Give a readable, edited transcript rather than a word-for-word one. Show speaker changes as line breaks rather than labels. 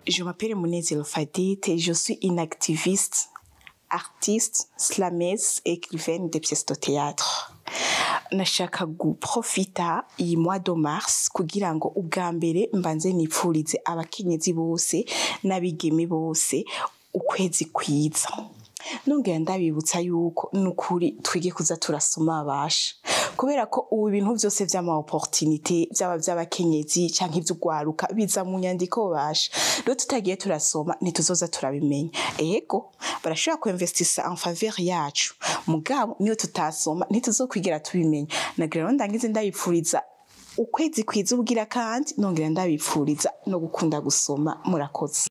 Je m'appelle Munezero Fadite, je suis une activiste, artiste, slameuse et écrivaine de pièces de théâtre. Nashaka guprofita iyi mois de mars kugira ngo ubwa mbere mbanze nipfurize abakenyezi bose n'abigeme bose ukwezi kwiza. Nongera ndabibutsa yuko nukuri twige kuza turasoma abasha, kubera ko ubu ibintu vyose vy'ama opportunité, vyaba vy'abakenyezi canke ivy'ugwaruka, biza mu nyandiko basha. Rero tutagiye turasoma ntituzoza turabimenya. Ego, barashobora kuinvestisa en faveur yacu, mugabo niyo tutasoma ntituzokwigera tubimenya. Nagira rero ndangize ndabipfuriza ukwezi kwiza ubwira, kandi nongera ndabipfuriza no gukunda gusoma. Murakoze.